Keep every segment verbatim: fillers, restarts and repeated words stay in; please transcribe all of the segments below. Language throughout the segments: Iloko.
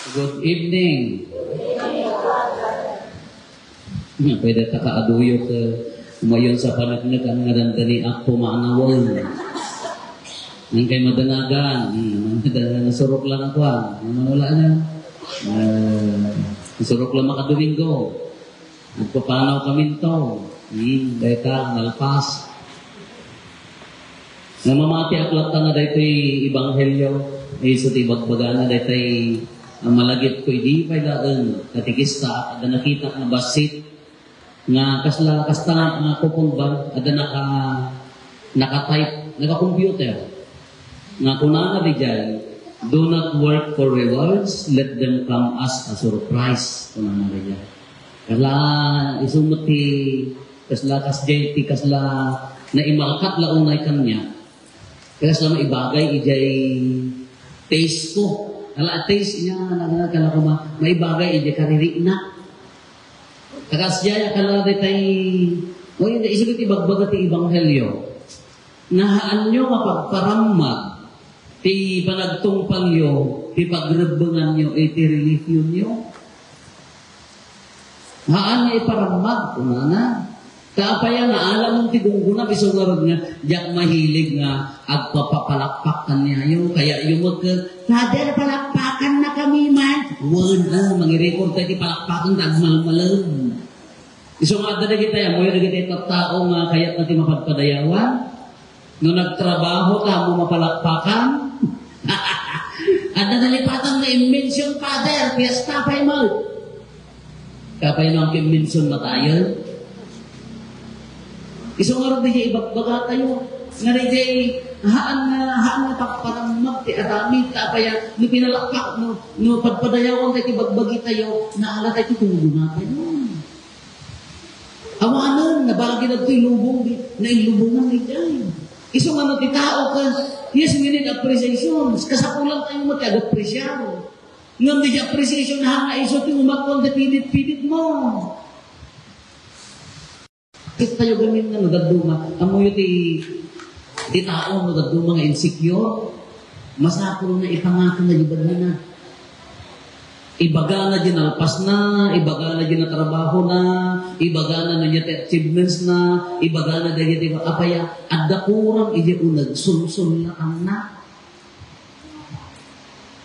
Good evening. Nga, pwede ta kaaduyok, eh, umayon sa paneknekan nga dandani ak pumanawen. Nang kay madanagan, hmm, madanagan, nasurok lang ako, ah. Ano wala na? Eh, nasurok lang makadomingo. Nagpapanaw kami to. Hmm, dayta, nalpas. Nga mamati ak latta nga daytoy ebanghelio, isu ti ibagbagana daytoy, ah, malagipko idi pay laeng katekista, adda nakitak nga bassit nga kasla, kasta nga, ah, coupon ba, adda naka-, naka-type, naka-computer. Nga kunana didiay, "Do not work for rewards, let them come as a surprise," kunana didiay. Kasla, isu met ti, kasla, kasdiay ti, kasla, naimalkat la unay kaniak. Kasla maibagay idiay taste ko. Ala, taste niya, nagana kala ko ma-, maibagay idiay karirinak. Kasdiay, akala daytay, o, hindi, isu ti ibagbaga ti ebanghelio. Nahaanyo nga pagparammat ti panagtungpalyo, ti pagrebbenganyo iti relihionyo. Haan nga iparammag, kunana. Ta apay a naalamon ti gunggonam, isu ngarud nga, diak mahilig nga agpapapalakpak kaniayo, kaya yumekkel, "Father, palakpakan na kami man." Wen, ah, mangirecord tayo ti palakpakan, agmalmalem. Isu nga adda dagiti, ammoyo dagiti tattao nga kayatna ti mapadpadayawan. No nagtrabaho ta, ammo mapalakpakan. Adda nalipatan nga immension, Father, fiesta pay met. Kapay no ang immension matayen. Isu nga rin di ibagbaga tayo. Nga di haan nga, haan nga pagparammag ti aramid, ta apay a, no pinalakpak, no, no padpadayawan tayo ti bagbagi tayo, naala tayo ti tunggungan tayo. Awanen, nabagi dagitoy lubong, di, nailubongan ni Jai. Isu nga no ti tao ka, yes, we need appreciation. Kasapulan tayo mo ti ag-appreciar. Ngem di appreciation, ha, nga isu ti umakon ti pidit-pidit mo. Ket tayo gamin nga no dadduma, ammoyo ti, ti tao no dadduma nga insecure, masapul na ipangaka nga di badana. Ibagana di nalpasna, ibagana di natrabahona, ibagana no nia ti achievements na, ibagana dagiti apay a, adda kurang idi uneg, sulsullatanna.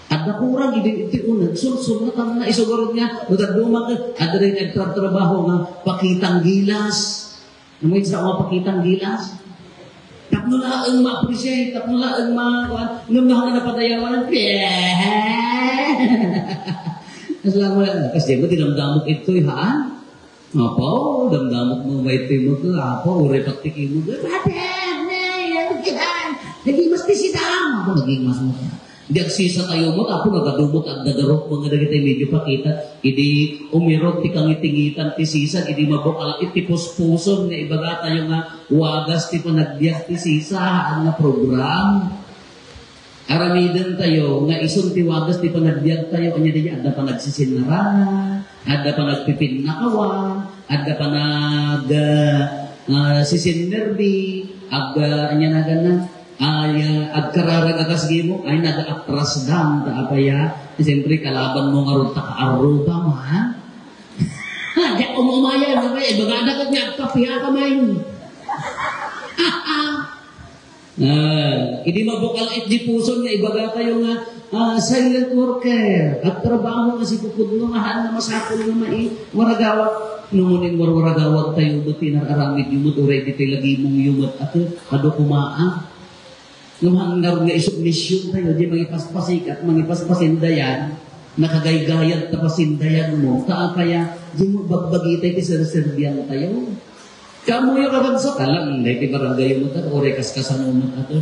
Adda kurang idi iti uneg, sulsullatanna, isu ngarud nga, no dadduma ket, adda dagiti agtrabtrabaho nga pakitang gilas. Amoy sa mapakitang gilas. Tapno laeng ma-appreciate, tapno laeng ma-, kuan, ngem no haan nga napadayawan, kasla mo, kas di mo, dinamdamok itoy, haan? Apo, damdamok mo, maitoy mo, ko, apo, uray paktiki mo, ko, "Father, nay, ano yan? Naging mas ti sidam." Apo, naging mas mo. Di agsisa tayo mo, tapos nagadumo, ta agdadarok, mga dagiti medyo pakita. Idi umirok ti kangitingitan ti sisa, idi mabukal iti puspuson nga ibaga tayo nga wagas ti panagbiag ti sisa, haan nga program. Aramiden tayo nga isun ti wagas ti panagbiag tayo, anya di adda panagsisinarana, adda panagpipinnakawan, adda panag, ah, ah, sisinnerbi, ag, ah, anya na gana, ay, ah, agkararag a kas gimo, ay, nagaatras dan, ta apay a, siyempre, kalaban mo nga rod, ta kaarrupa mo, ha? Diak umumaya, no, eh, baga na kat nga, agkapiha ka, man. Ah, idi mabukal iti puson nga ibaga tayo nga, ah, silent worker, agtrabaho nga sipupudno nga haan nga masapul nga mai-, waragawag. Numunin warwaragawag tayo met ti nar-aramid yo met, uray ditoy lagimong yo met, ato, adu kumaa. Ngem haan ngarud nga isubmision tayo, di mangipaspasikat, mangipaspasindayan, nakagaygayad ta pasindayag mo, ta apay a, di mo bagbagi tayo ti serserbian tayo. Kamoyo, kabagso, kalang, daytoy barangay met, uray kaskasano met, ato.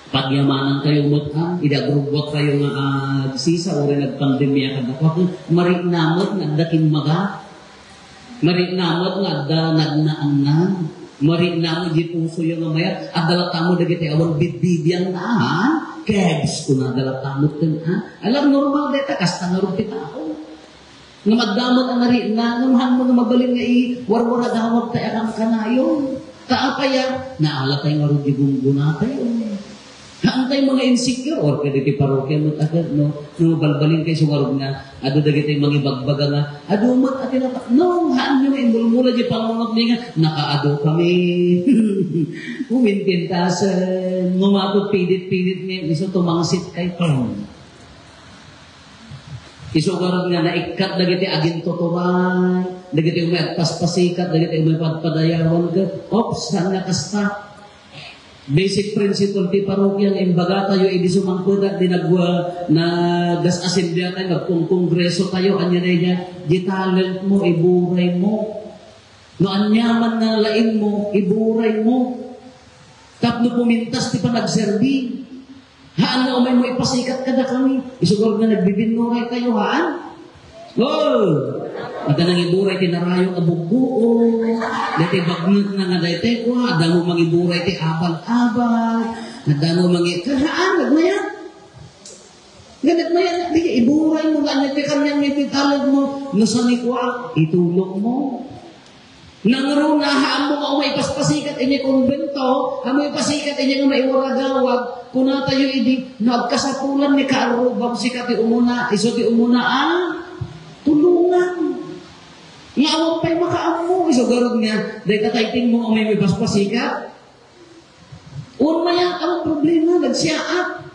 Pagyamanan tayo met, ah, idi agrubbuak tayo nga, ah, agsisa, uray nagpandemia, kadakuak, marikna met nga adda kimmaga. Marikna met nga adda nagnaanna. Marikna met di pusoyo nga mayat, adda latta met dagiti awan bibbibiangna, ah. Kebs, kunada latta met ken, ah. Alam, normal dayta, kasta ngarud ti tao. Ngem adda met a narikna, ngem haan mo nga mabalin nga i-, warwaragawag tayo a kankanayon. Ta apay a, naala tayo ngarud di gunggona tayo. Haantay mga insecure, or kadagiti parokia met a ket, no? No, balbalin kay sumarog nga, adu dagiti mangibagbaga nga, adu met a tinata-, no, haanyo nga immulmula di panunot ni nga, nakaadu kami. Umintintasen, ngumapot pidit-pidit ni, isu tumangsit kay, Isu garud nga naikkat dagiti agintuturay, dagiti umay agpaspasikat, dagiti umay padpadayawan ket, oops, saan nga kasta? Basic principle ti parokia nga imbagatayo idi sumangpet ti nagwa-, nagas-asemblea tayo, nagkongkongreso tayo, ania daydiay, di talent mo, iburay mo. No aniaman nga laing mo, iburay mo. Tapno pumintas ti panagserbi. Haan nga umay mo ipasikat kadakami. Isu garud nga nagbibinnuray tayo, haan? Oh! Adda nangiburay ti narayo a buggoon. Daytoy bagnetna nga daytoy kua. Adda mo mangiburay ti abal-abal. Adda mo mangi-, haan, nagmayat. Nga nagmayat, di, iburay mo, nga nagkakanyan nga iti talent mo. No saan ni kua, itulong mo. Nangruna, haan mo nga umay ipaspasikat idiay kumbento, haan mo ipasikat idiay nga maiwaragawag, kuna tayo idi, no agkasapulan ni kaarrubam sika ti umuna, isu ti umuna a tulongan. Nga awan pay makaammo, isu garud nga, dayta tay tingmo nga umay ipaspasikat. Wen mayat, awan problema, nagsiaat.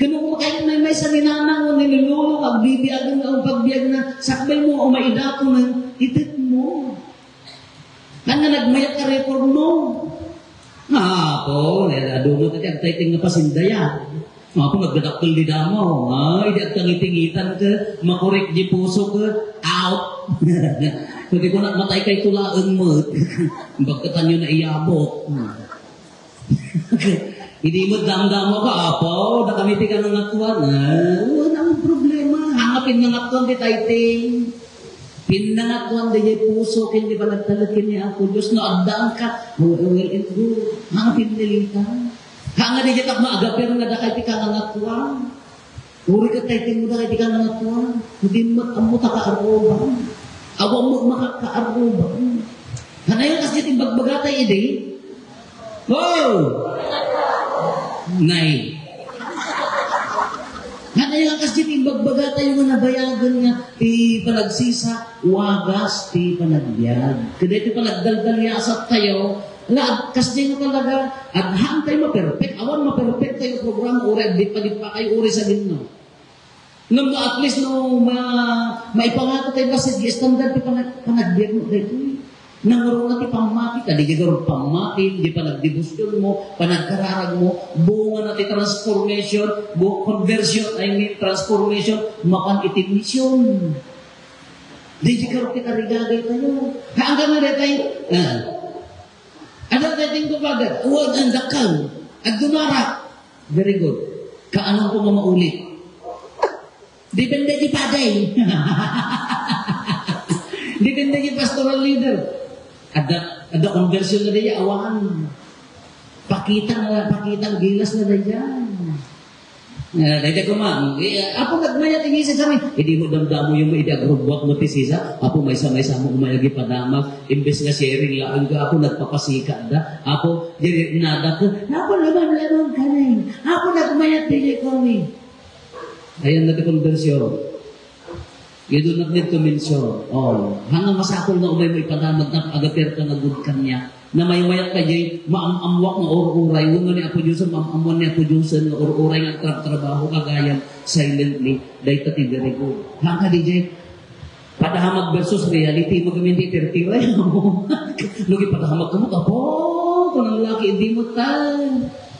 Ken no makainnay maysa ni nanang wenno ni lolo nga agbibiagen nga awan pagbiagna, sakbay mo o maidaponen, ited mo. Haan nga nagmayat a record mo. Apo, eh, adu met ti agtayteng nga pasindayan. Apo, nagdadakkel ti damo. Ay, di agtangitingitan ket makorek di puso ket out. Pwede ko na matay kay tulaeng met. Bagkatanyo na iyabot. Idi met damdamo ka, Apo, dakami ti kanangatuan. Ah, wala nang problema. Haan nga pinnangatuan ti tayteng. Pinnangatuan daydiay puso ken di panagtalek ken ni Apo Dios. No addaanka, well, well and good. Haan nga pinnilitan. Haan nga daydiay tapno agaper nga dakay ti kanangatuan. Uri ket tay tinmuda iti kanangatuan, no di met ammo ta kaarruban. Awan met makakaarruban. Kanayon kas diay ti imbagbaga tayo idi? Oh! Nay. Kanayon kas diay ti imbagbaga tayo nga nabayagen nga ti panagsisa, wagas ti panagbiag. Kada iti panagdaldaliasat tayo, nga ag-, kas diay nga talaga, aghaan tayo maperpek, awan maperpek tayo programa, uri agdippa-dippa kayo, uri sa dinno. Ngem no at least no ma-, maipangato tayo basit di standard ti panag-, panagbiag mo daytoy. Nangruna ti pammati, ta di garud pammati, di panagdebosyon mo, panagkararag mo, bunga na ti transformation, bu-, conversion, I mean, transformation, mapan iti mission. Di di garud ti karigagay tayo. Hanggang na daytoy, ah. Ano tayo tingko bagay? Uwan ang dakal. Agdunara. Very good. Kaano ko nga maulit? Depende di paday. Depende di pastoral leader. Ada, ada conversion na diya, awan. Pakita nga, pakita ang gilas na diya. Ah, dayta ko man, eh, Apo, nagmayat ti sisami. Idi mo damdamo yung mo, idi agrubwat mo ti sisa. Apo, maysa-maysa mo umayag ipadamag. Imbes nga sharing laeng ka, Apo, nagpapasikat da. Apo, diri nada ko. Apo, laman-laman ka na eh. Apo, nagmayat, dili ko eh. Ayan na ti konbersyon. Idunnak didto mention. Oh, hanga masapul nga umay mo ipadamag nga agaper ka nga good kaniak. Namaymayat ka jay, maam-ammuak nga ur-uray. Wenno ni Apo Dios, maam-ammuan ni Apo Dios nga ur-uray nga agtrabtrabaho kagayam silently. Dayta ti very good. Hanga di jay, padamag versus reality, magamin di tertiray mo. Nugi padamag ka mo, Apo, kunang laki, hindi mo ta.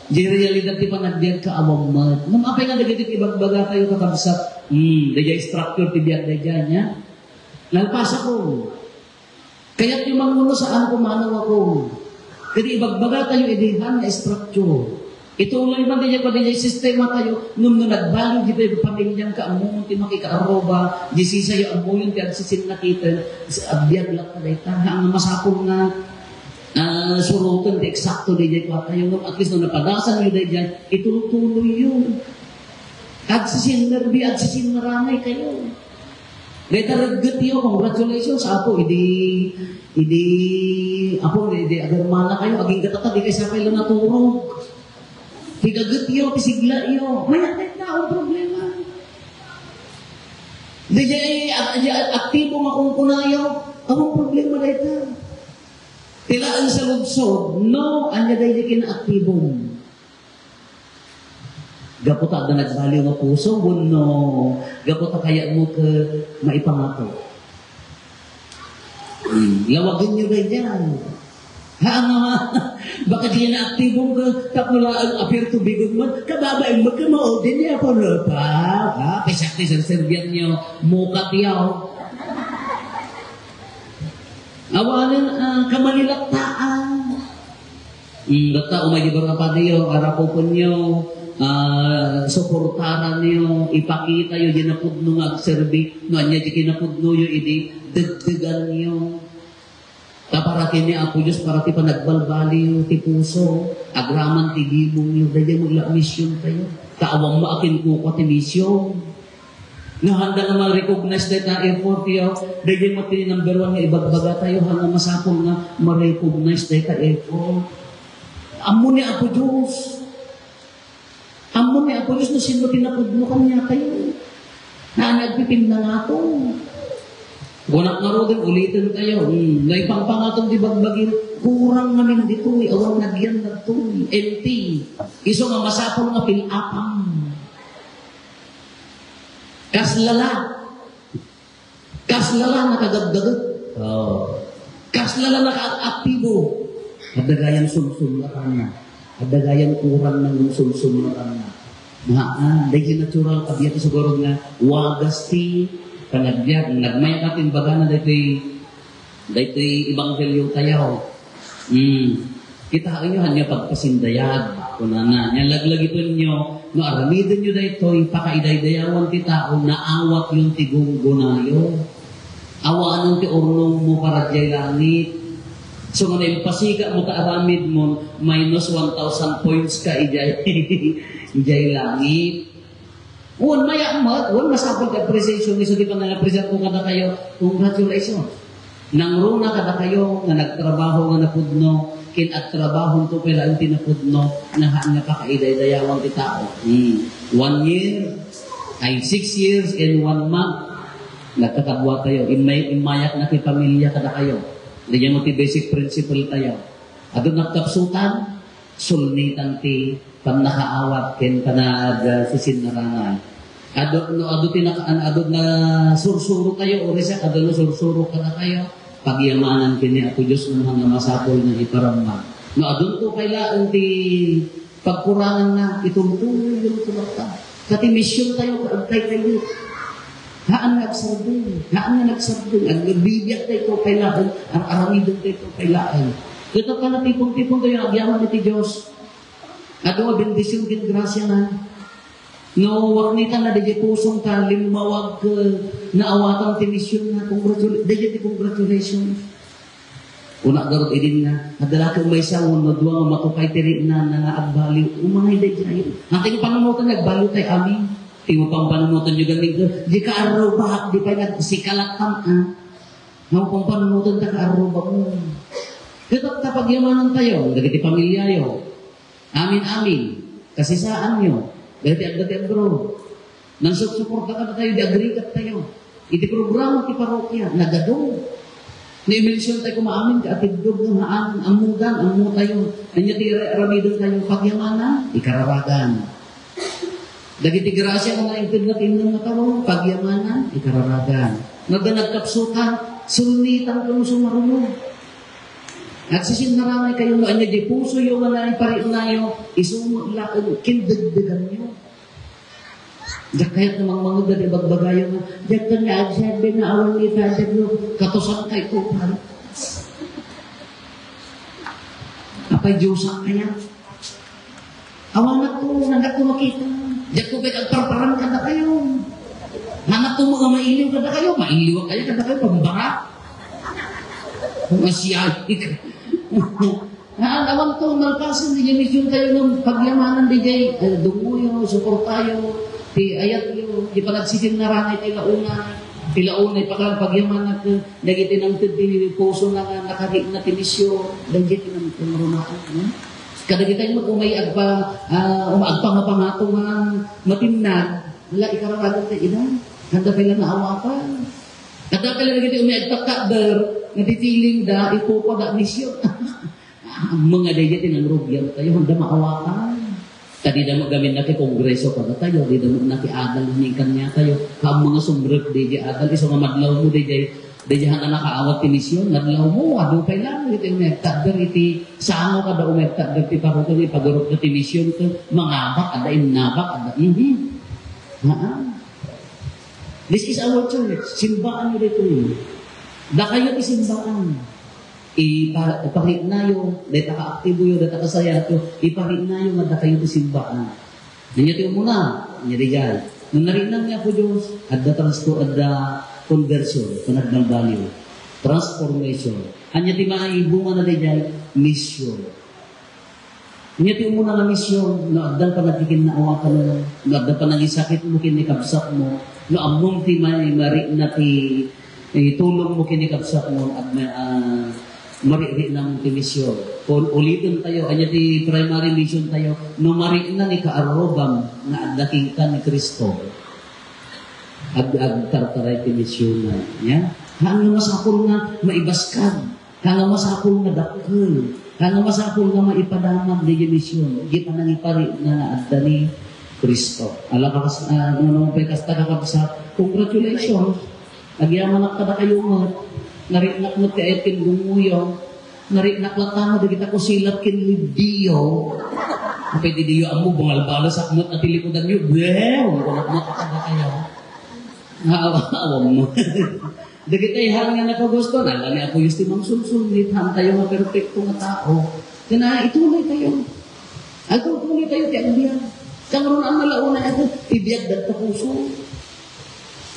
Jay realidad ti panagbiag ka, awan met. Ngem apay nga dagiti ibagbaga tayo, kakabsat? Hmm, dayjay structure ti biag dayjay, nia? Nalpasakon. Kayatyo manguno, saan ko, manaw ako. Kadi ibagbaga tayo, idi haan nga structure. Ituloy man diay, padi diay sistema tayo, ngem no nagbaliw diay pamilya, kaammo ti makikaarruba, di sisayo ammoyon ti agsisinna kiten, sa biag latta dayta. Haan nga masapul nga, ah, suroten ti eksakto dayjay kua tayo, ngem at least no napadasan yo dayjay, ituloy-tuloy yo. Agsisinnerbi, agsisinnaramay kayo. Dayta regget yo, congratulations, Apo, idi, idi, Apo, idi agarmana kayo, aging katata, di kayo sapay lang naturog. Ti gagetyo, ti siglayo. Mayat dayta, awan problema. Daydiay, a-, a-, aktibo nga kunkunayo, awan problema dayta. Ti laeng sa lungsod, no, ania daydiay kinaaktibom? Gapu ta adda nagbaliw nga puso, wenno gapu ta kayatmo ket maipangato? Hmm, lawagenyo daydiay. Ha, nga, baka di na aktibong ka, tapno laeng apir tubigon man, kababain mo ka maudin niya po, pa, ha, pisak ti serserbian niyo, mukat yaw. Awanen, ah, kamalilaktaan. Mm, data, umay di ba nga padiyo, arapupenyo, ah, suportaranyo, ipakitayo, di napudno nga agserbi, no, ania di kinapudnoyo, idi dagdaganyo. Ta para ken ni Apo Dios, para ti panagbalbaliw ti puso, agraman ti gimongyo, daydiay met la misiontayo. Ta awan maakin kukua ti mision. Nga handa nga ma-recognize dayta effort yo, daydiay met ti number one nga ibagbaga tayo, ha, nga masapul nga ma-recognize dayta effort. Ammo ni Apo Dios. Ammo ni Apo Dios no sino ti napudno kaniatayo. Na nagpipinnangato. Kunak ngaruden, uliten tayo. Hmm, naipangpangaton ti bagbagin, kurang ngamin ditoy, awan nagyan dagtoy. Empty. Isu nga masapul nga pil-apam. Kasla la. Kasla la nakagaggaget. Oh. Kasla la nakaaktibo. Adda gayam sumsumlatanna. Adda gayam kurang nga sumsumlatanna. Haan, daydi natural a biag siguro nga wagas ti panagbiag. Nagmayat ti imbagana daytoy, daytoy ebanghelio tayo. Hmm. Kitaenyo, ania pagpasindayag, kunana. Nia laglagipenyo, no aramidenyo daytoy, pakaidaydayawan ti tao, naawatyon ti gunggonayo. Awanen ti urnongmo para diay langit. So, nga naimpasikatmo ta aramidmon, minus one thousand points ka idiay, idiay langit. Wen, mayat met, wen, masapul ti appreciation, isu ti panang-appreciate ko kadakayo, congratulations. Nangruna kadakayo nga nagtrabaho nga napudno, ken agtrabahonto pay laeng ti napudno, nga haan nga pakaidaydayawan ti tao. Hmm. One year, ay, six years and one month, nagkakaduatayo. Immay-, immayak na ti pamilya kadakayo. Daydiay met ti basic principle tayo. Adu nagkapsutan, sulnitan ti pannakaawat ken panagsisinnaranay. Adu, no, adu ti nak-, an-, adu na sursuro tayo, o resa, adu na sursuro kadakayo, pagyamanan ken ni Apo Dios nga masapul nga iparamma. No, adunto pay laeng ti pagkuranganna, itultuloy yung tulakta. Kati mission tayo, kaagtay tayo. Haan nga agsardeng, haan nga nagsardeng, agbibiag tayo, kailangan, ar-, aramidon tayo, kailangan. Ket ta natipon-tipon tayo, agyaman iti Dios. Adu a bendision ken grasya na. No, waknitan na, daydiay pusong ta, limmawag, eh, naawatan ti mission na, congratulations, daydiay ti congratulations. Kuna garud idin nga, adda la ti maysa wenno dua nga matukay ti riknana nga agbaliw, umay daydiay. Nati nga panunotan nga agbaliw tay amin. Ti mo pampanunotan yo gamin ko, di ka arrobak, di pay nagsikalatan, ah. Nga mo pampanunotan ta ka arrobak mo. Ket ta pagyamanan tayo, dagiti pamilya yo. Amin, amin. Kasisaanyo. Dagiti adda ti abroad. Nangsupsuporta kadatayo, di agrigat tayo. Iti programa ti parokya, nagadu. Ni mention tayo koma amin, kaatidog nga haan, ammudan, ammo tayo. Anya ti ra-, ramiden tayo, pagyamanan, ikararagan. Dagiti grasya nga naitedna ti innem nga tawen, pagyamanan, ikararagan. Nga nagkapsutan, sulnitan kano sumaruno. Agsisinnaranay kayo no anya di puso yo nga naipariknayo, isu met laeng ken dagdaganyo. Diak kayat nga mangmangud dagiti bagbagayo nga, diak ken nga agserbi nga awan ni Father no, katusan kay ko, pare. Apay Diosak kaya? Awan na to, nanda ko makita. Diak ko kaya agparparan kada kayo. Nanda ko mga mailiw kada kayo, mailiw kaya kada kayo, pambara. Kung asiyalik. Nga, awan to, nalpasan, di mission tayo ng pagyamanan, di jay, eh, dunguyo, suportayo, ti ayatyo, di panagsisinnaranay ti launa, ti launa, ipakal pagyamanan, eh, dagiti nangted ti puso na nga, nakarikna ti mission, dagiti nang, nang rumaan, hmm? Kadagitay met umay agpa-, ah, um-, agpangapangato nga matinnag, ala, ikararagan ti ina. Haanda pay la nga awakan. Haanda pay la dagiti umay agtaktakder nga ditiling da, ipupo da, mision. Ammong nga daydiay ti nangrugian tayo, haanda maawakan. Ta dida met gamin nakikongreso kadatayo, dida met nakiadal nga kaniatayo. Ammong nga sumrek daydiay adal, isu nga madlawmo daydiay, daydiay haan a nakaawat ti mision, madlawmo, adu pay lang, iti umay agtakder, iti sango kada umay agtakder ti parokyo, ipagurupda ti mision, ket mangabak, adda innabak, adda, mhm. Haan. This is our church. Simbaanyo daytoy. Dakayo ti simbaan. Ipa-, ipariknayo, dayta kaaktiboyo, dayta kasayatyo, ipariknayo nga dakayo ti simbaan. Ania ti umuna? Ania daydiay? No nariknam ni Apo Dios, adda transfo-, adda conversion, panagbalbaliw, transformation. Ania ti maibungana daydiay? Mission. Ania ti umuna nga mission? No addan panagkikinnaawakano, no addan panangisakitmo ken ni kabsatmo, no ammom ti ma-, marikna ti, eh, tulongmo ken ni kabsatmo, at ma-, ah, maririknam ti mission. Kung uliten tayo, ania ti primary mission tayo? No marikna ni kaarrubam nga adda kenka ni Cristo, ag-, agtartaray ti misionan. Ya? Haan nga masapul nga maibaskag. Haan nga masapul nga dakkel. Haan nga masapul nga maipadamag daydiay mision. Di panangiparikna nga adda ni Cristo. Ala, kas-, ah, no, no, kasta, kakabsat, congratulations. Agyamanak kadakayo met. Nariknak met ti ayat ken gunggoyo. Nariknak latta met dagita kusilat ken libdiyo. Apay diyo ammo, bangalbalasak met a ti likudanyo. Beh, ungkunak met kadakayo. Ah, awa-, awam mo. Dagitay haan nga nakagusto, ala ni Apo Dios ti mangsulsol, haan tayo nga perpekto nga tao. Kaya ituloy tayo. Agtutuloy tayo ti agbiag. Kangrunan na launay ako, ti biag dagta puso.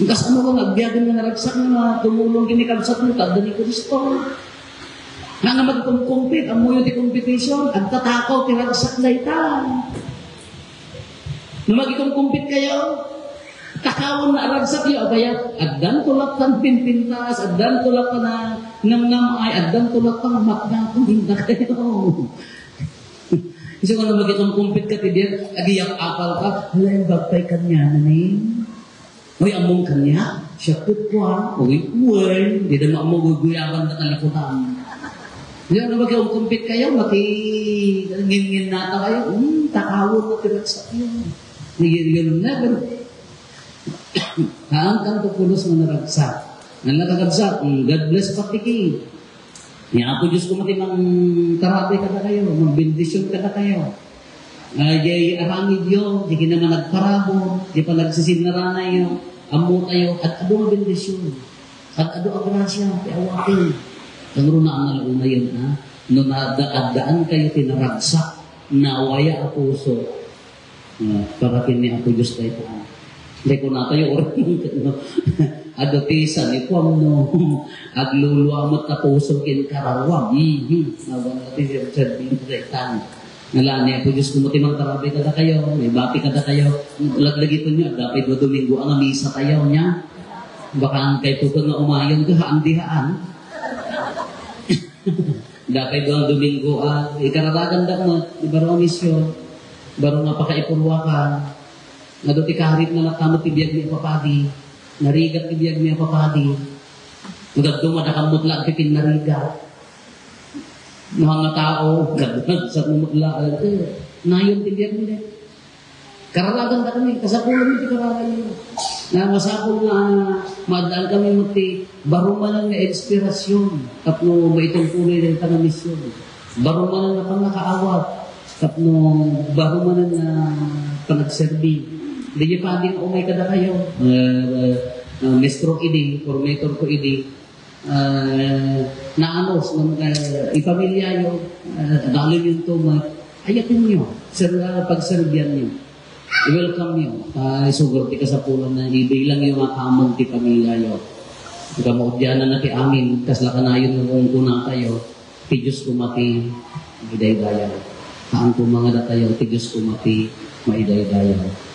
Kasano nga agbiagen nga naragsak nga tumulong ken ni kabsatmo, ta adda ni Cristo. Nga nga magkumkumpit, ammoyo ti competition, agtatakaw ti ragsak dayta. No magkumkumpit kayo, takawen na ragsakyo, abaya, addan tulak kan pimpintas, addan tulak kan, ah, namnamay, addan tulak kan makna, kung hindi kayo. Kasi kung magkumkumpit ka, ti biag, agiyap apal ka, hala, yung bagpay kanya na ni. Oy, ammom kaniak? Siak ket kua. Oy, wen, dida maammo guyguyaban da talikutan. Yan, no, makikumkumpit kayo, maki-, ngin-, nginnata kayo, hmm, takawen mo ti ragsakyo. You'll never haan kanto pulos nga naragsak. Nalagagabsak, hmm, God bless pati ki. Ni Apo Dios koma ti mangtarabi kadakayo, magbendisyon kadakayo. Ah, jay aramidyo, jay kinamanagparabur, jay panagsisinnaranayyo, ammotayo, ad-adu nga bendisyon, ad-adu a grasia, ti awaten. Kangrunaanna la unayen, a? No nada-, addaan kayo ti naragsak, nawaya a puso, Ah, para ken ni Apo Dios dayta. Dayta kunatayo, oras no. Adu ti sanikuam no. Aglulua met ta puso ken kararua. Mhm. Awan na ti serbi dayta. Nala ni Apo Dios koma ti mangtarabi kadakayo, may bati kadakayo. Laglagipenyo, adda pay dua Domingo a nga misa tayo, nia. Baka ang kay tuto nga umayon ka, haan di haan. Dapay duang Domingo, ah, ikararagandak met, di baro a misyon, baro nga pakaipurwakan, nga do ti karit nga nagtamot ti biag mi a papadi, narigat ti biag mi a papadi, nga dadduma da kammot laeng ti pinnarigat. Nga nga tao, kadagsa mo met laeng, eh, nayon ti biag mi, eh. Kararagan da kami, kasapulan mi ti kararagan. Nga masapul nga, ah, maaddaan kami met ti baro manen nga inspirasyon tapno maitungtuloy dayta nga misyon. Baro manen nga pannakaawat tapno baro manen nga panagserbi. Daydiay padi nga umay kadakayo, eh, eh, ah, maestro idi, formator ko idi, ah, naanos, no, eh, ipamilyayo, ah, agalem yun to, ma-, ayatenyo, sir, ah, pagserbianyo. I-welcome yo. Ah, isugar ti kasapulan na ibilang yo nga kameng ti pamilyayo. Kamaudianan na ti amin, kasla kanayon nga kung kunatayo, ti Diyos koma ti maidaydayaw. Haan koma nga datayo, ti Diyos koma ti maidaydayaw.